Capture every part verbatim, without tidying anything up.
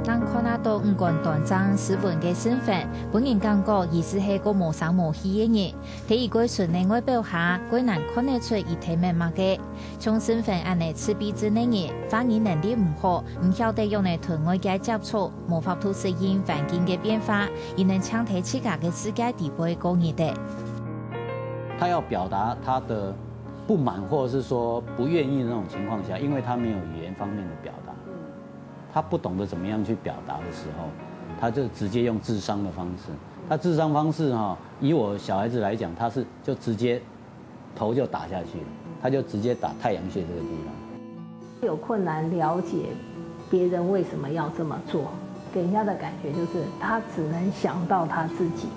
能看得到五官端正、斯文个身份，分人感覺佢斯係個無聲無氣个人。在佢个純个外表下，蓋難看得出佢在面麼个。像身份恁呢自閉症个人，話語能力毋好，毋曉得仰仔同外界接觸，無法度適應環境个變化，佢能淨在自家个世界底背過日仔。他要表達他的不滿，或者是說不願意的那種情況下，因為他沒有語言方面的表達，他不懂得怎麼樣去表達的時候，他就直接用諮商的方式。他諮商方式哈，以我小孩子來講，他是就直接頭就打下去了，他就直接打太陽穴這個地方。有困難了解別人為什麼要這麼做，給人家的感覺就是他只能想到他自己，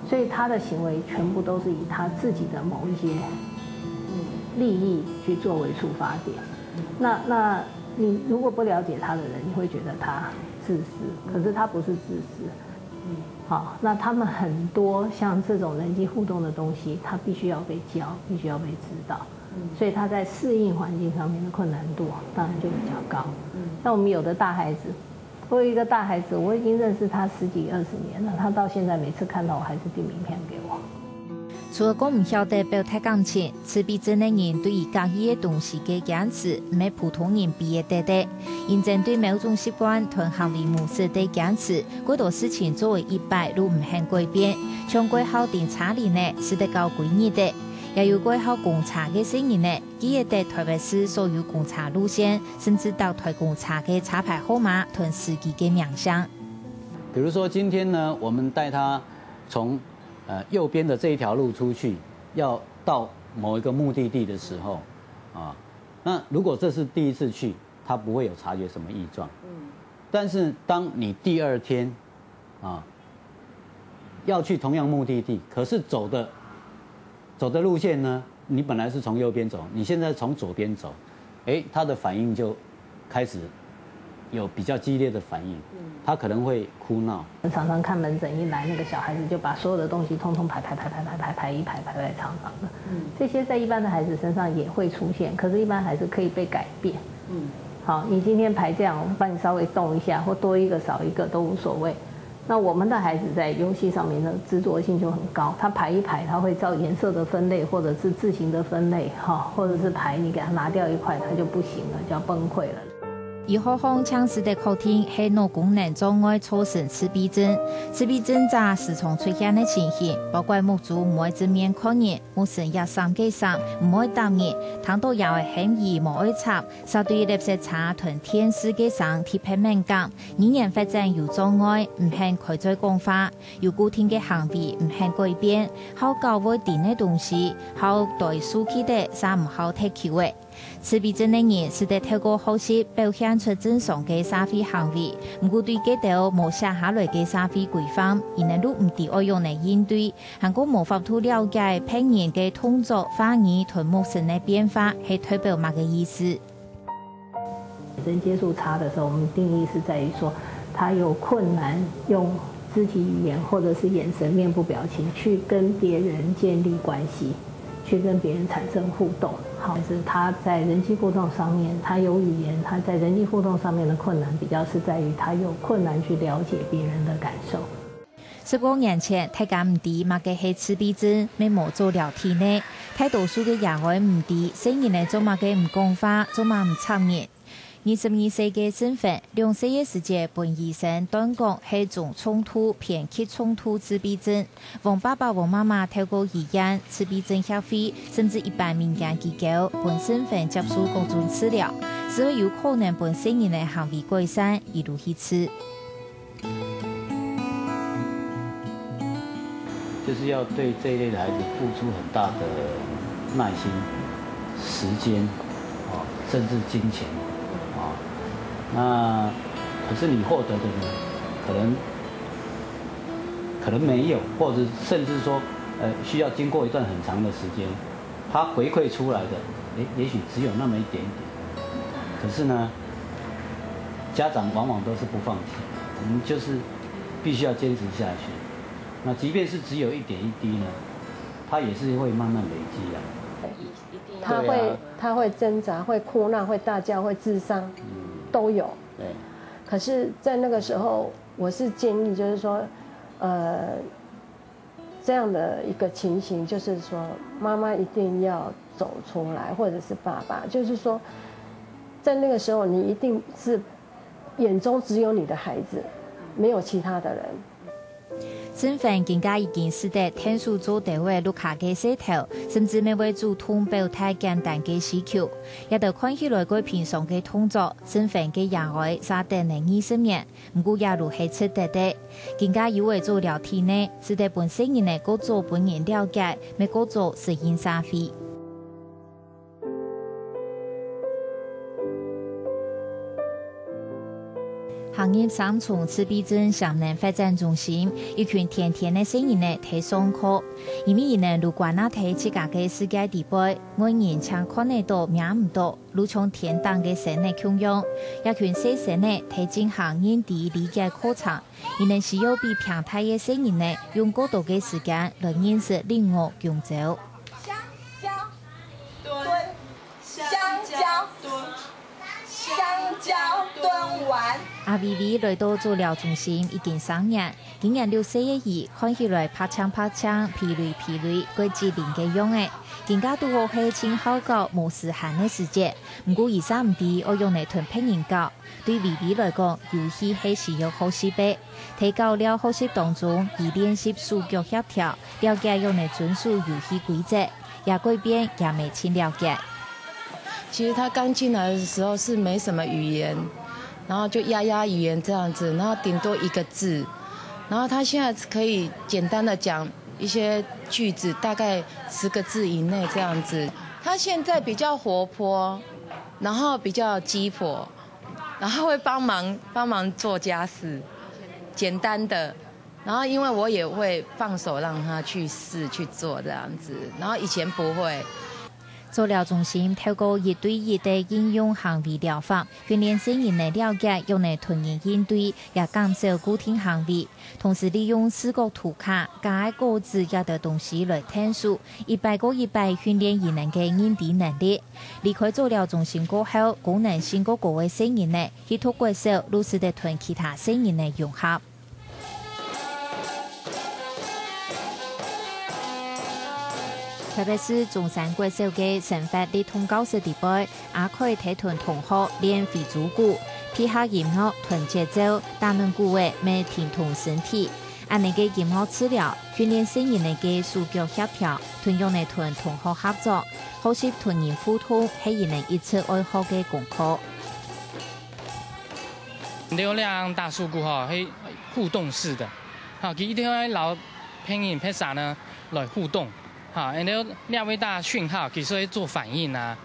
所以他的行為全部都是以他自己的某一些利益去作為出發點。那那你如果不了解他的人，你會覺得他自私，可是他不是自私。好，那他們很多像這種人際互動的東西，他必須要被教，必須要被指導，所以他在適應環境上面的困難度當然就比較高。像我們有的大孩子，我有一個大孩子，我已經認識他十幾二十年了，他到現在每次看到我還是遞名片給我。除了講毋曉得表達感情，自閉症个人對於合意个東西个堅持，毋係普通人比得得个。因針對某種習慣同行為模式个堅持， 過多事情做一擺都毋肯改變，像蓋好訂車鈴仔，使得到歸日仔，也有蓋好公車个細人仔，記得在台北市所有公車路線，甚至到台公車个車牌號碼同司機个名聲。比如說今天呢，我們帶他從呃右邊的這一條路出去，要到某一個目的地的時候，啊，那如果這是第一次去，他不會有察覺什麼異狀。但是當你第二天啊，要去同樣目的地，可是走的走的路線呢，你本來是從右邊走，你現在從左邊走，誒，他的反應就開始有比較激烈的反應，他可能會哭鬧。常常看門診一來，那個小孩子就把所有的東西通通排排排排排排排一排排在長長的。這些在一般的孩子身上也會出現，可是一般孩子可以被改變。好，你今天排這樣，我幫你稍微動一下，或多一個少一個都無所謂。那我們的孩子在遊戲上面的執著性就很高，他排一排，他會照顏色的分類，或者是字形的分類，哈，或者是牌你給他拿掉一塊，他就不行了，就要崩潰了。醫學上常識个確定係腦功能障礙造成自閉症。自閉症者時常出現个情形，包括目珠毋會正面看人，目神也閃个閃，毋會答人，聽到也會喊佢無愛插， 煞對垃圾車同電視个聲特別敏感，語言發展有障礙，毋肯開嘴講話，有固定个行為毋肯改變，好搞會擲个東西，好袋收起个，煞毋好踢球仔。自閉症个人使得透過學習表現出正常个社會行為，毋過對該兜無寫下來个社會規範，佢等都毋知愛仰仔應對， 還過無法度了解別人个動作、話語同目神个變化係代表麼个意思。人接觸差的時候，我們定義是在於說，他有困難用肢體語言或者是眼神、面部表情去跟別人建立關係，去跟別人產生互動。好，是他在人際互動上面，他有語言，他在人際互動上面的困難，比較是在於他有困難去了解別人的感受。 十過年前，大家毋知麼个係自閉症，乜無做了體內。大多數个爺哀毋知，細人仔做麼个毋講話，做麼毋插人。二十二歲个身份，兩歲个時節分醫生斷講係中重度偏激重度自閉症。黃爸爸、黃媽媽透過醫院、自閉症協會，甚至一般民間機構，分身份接受各種治療，之後有可能分細人仔行為改善，一路去試。 就是要對這一類的孩子付出很大的耐心、時間，哦，甚至金錢，哦。那可是你獲得的呢，可能可能沒有，或者甚至說，呃，需要經過一段很長的時間，他回饋出來的，也也許只有那麼一點點。可是呢，家長往往都是不放棄，我們就是必須要堅持下去。那即便是只有一点一滴呢，它也是会慢慢累积啊。他会、对啊他会挣扎，会哭闹，会大叫，会自伤，嗯，都有。对，可是，在那个时候，我是建议，就是说，呃，这样的一个情形，就是说，妈妈一定要走出来，或者是爸爸，就是说，在那个时候，你一定是眼中只有你的孩子，没有其他的人。生份更加已經使得𢯭手做兜仔，屋下个事頭，甚至乜會主動表達簡單个需求。這兜看起來蓋平常个動作，生份个爺哀嗄等了二十年，毋過也都係值得个。更加有為做了體驗，使得分細人仔過早分人了解，乜過早適應社會。 行入三重自閉症潛能發展中心，一群天天个細人仔在上課，因為佢等都關啊在自家个世界底背，外人淨看得到、摸毋到，就像天頂个星仔共樣。這群細星仔在進行認知理解課程，佢等需要比平大个細人仔用較多个時間來認識另外弓蕉。香蕉蹲，香蕉蹲，香蕉蹲完。阿微微來到早療中心已經三年，今年六歲个佢看起來白淨白淨、疲累疲累，蓋機靈个樣仔。今下堵好係盡好搞無事閒个時節，毋過佢嗄毋知愛仰仔同別人搞。對微微來講，遊戲係需要學習个。在搞尞學習當中，佢練習手腳協調，了解仰仔遵守遊戲規則，這改變也乜盡了解。其实他刚进来的时候是没什么语言，然后就呀呀语言这样子，然后顶多一个字，然后他现在可以简单的讲一些句子，大概十个字以内这样子。他现在比较活泼，然后比较鸡婆，然后会帮忙帮忙做家事，简单的。然后因为我也会放手让他去试去做这样子，然后以前不会。早療中心透過一對一个應用行為療法，訓練細人仔了解仰仔同人應對，也減少固定行為。同時利用視覺圖卡、假个果子這兜東西來𢯭手，一擺過一擺訓練佢等个認知能力。離開早療中心過後，功能性較高个細人仔去讀國小，就使得同其他細人仔融合。 特別係中山國小个生活律動教室裡背，阿凱在同同學練非洲鼓，配合音樂、同節奏、打門鼓仔，乜停動身體。恁仔个音樂治療，訓練細人仔个手腳協調，同樣仔同同學合作，學習同人互動，係佢等一直愛學个功課。流量大數據吼，係互動式的，吼，佢一定要摎別人別儕呢來互動，哈，然後這位大訊號，其實會做反應啊。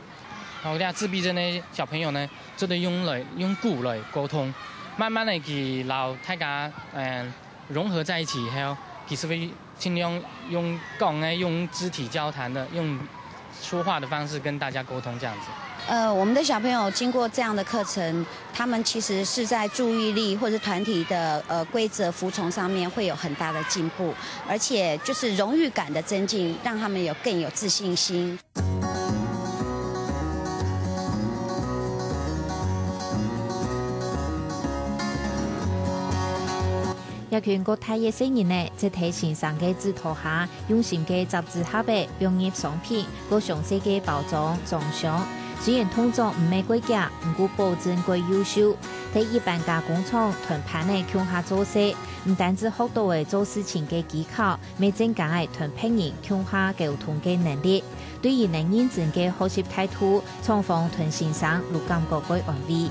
然後這自閉症的小朋友呢，做得用來用鼓來溝通，慢慢的佢摎大家嗯融合在一起以後，其實會盡量用講的、用肢體交談的、用說話的方式跟大家溝通這樣子。呃，我们的小朋友经过这样的课程，他们其实是在注意力或者团体的呃规则服从上面会有很大的进步，而且就是荣誉感的增进，让他们有更有自信心。這群較大个細人仔，就在先生个指導下，用心个摺紙盒仔，放入商品，過詳細个包裝、裝箱。雖然動作毋係蓋遽，毋過保證蓋優秀。在一般加工廠同伴仔共下做事，毋單止學到了做事情个技巧，乜增加了同別人共下溝通个能力。對佢等認真个學習態度，廠方同先生都感覺蓋安慰。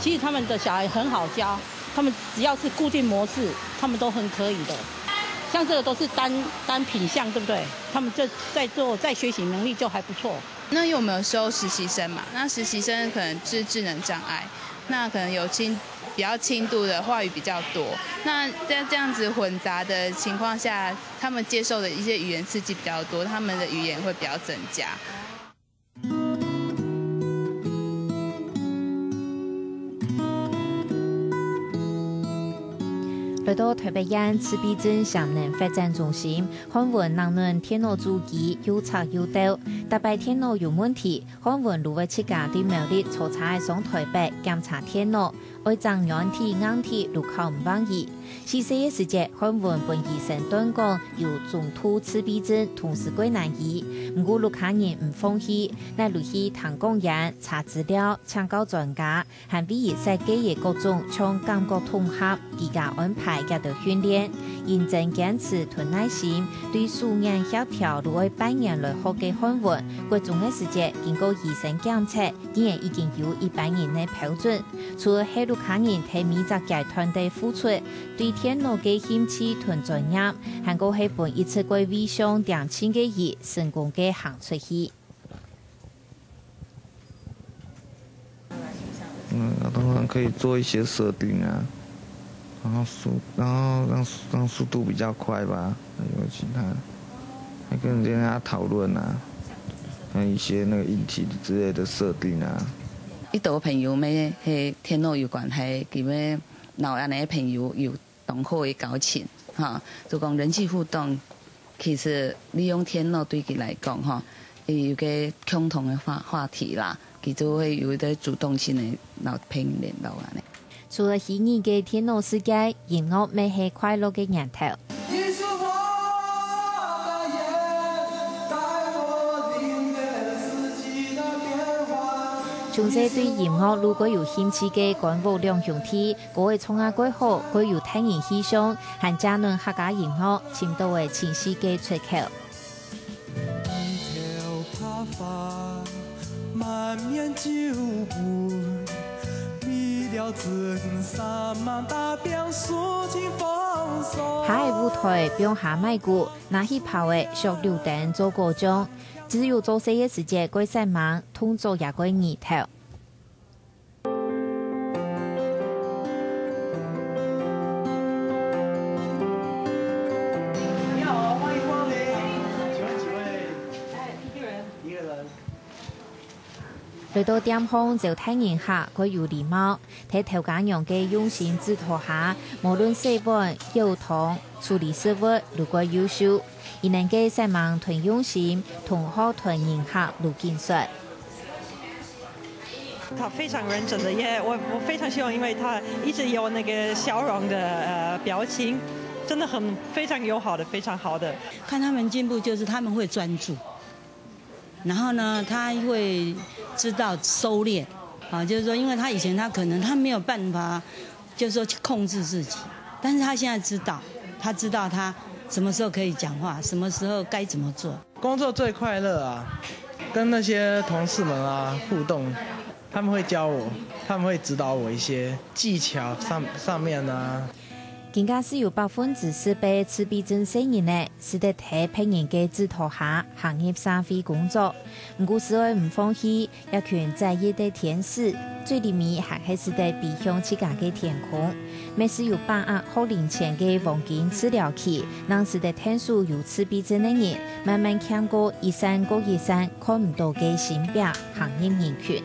其实他们的小孩很好教，他们只要是固定模式，他们都很可以的。像这个都是单单品项，对不对？他们这在做在学习能力就还不错。那因为我们有收实习生嘛，那实习生可能是智能障碍，那可能有轻比较轻度的话语比较多。那在这样子混杂的情况下，他们接受的一些语言刺激比较多，他们的语言会比较增加。來到臺北縣自閉症潛能發展中心，漢文正用電腦主機又掣又鬥，逐擺電腦有問題，漢文就會自家對苗栗坐車仔上臺北檢查電腦，愛整軟體硬體就較毋容易。四歲个時節，漢文分醫生斷講有中度自閉症，同時過難醫，毋過屋下人毋放棄，拿佢去聽講演、查資料、請教專家， 還為佢設計个各種像感覺統合、居家安排這兜訓練，認真堅持同耐心，對手眼協調就愛半年來學个漢文，國中个時節經過醫生檢測，竟然已經有一般人个標準。除了係屋下人在每隻階段个付出，對電腦个興趣同專業，還過係分一直過異想恬靜个佢成功个行出去。 嗯，當然可以做一些設定啊，然後速，然後讓，讓速度比較快吧，還有其他，還跟人家討論啊，還有一些那個硬體之類的設定啊。一兜朋友乜係電腦有關係，佢乜摎恁呢朋友有當好个交情，哈，就講人際互動，其實利用電腦對佢來講，哈，佢有個共同个話，話題啦，佢就會有一個主動性个摎朋友聯絡恁呢。除了虛擬个電腦世界，音樂乜係快樂个源頭。從細對音樂就較有興趣个官屋兩兄弟， 歌仔唱啊蓋好，蓋有大人氣象，還借等客家音樂尋到个情緒个出口。下个舞台放下麥鼓，拿起炮仔，削柳丁做果醬。自幼做事个時節，蓋煞猛，動作也蓋利頭。 你好，歡迎光臨。請問幾位？哎，一個人。一個人。來到店項，招待人客，蓋有禮貌。在頭家娘个用心指導下，無論洗碗、舀湯、處理食物，都蓋優秀。佢等个煞猛同用心，同學同人客都緊說。 他非常認真的耶，我，我非常希望，因為他一直有那個笑容的，呃，表情，真的很，非常友好的，非常好的。看他們進步，就是他們會專注，然後呢，他會知道收斂，啊，就是說，因為他以前他可能他沒有辦法，就是說去控制自己，但是他現在知道，他知道他什麼時候可以講話，什麼時候該怎麼做。 工作最快樂啊，跟那些同事們啊互動，他們會教我，他們會指導我一些技巧上，上面啊。更加係有百分之十八自閉症細人仔，使得在別人个指導下行入社會工作。毋過，係愛毋放棄， 這群在意个天使，最臨尾還係使得飛向自家个天空。乜係有把握學齡前个黃金治療期，正使得𢯭手有自閉症个人，慢慢行過一扇過一扇看毋到个心壁，行入人群。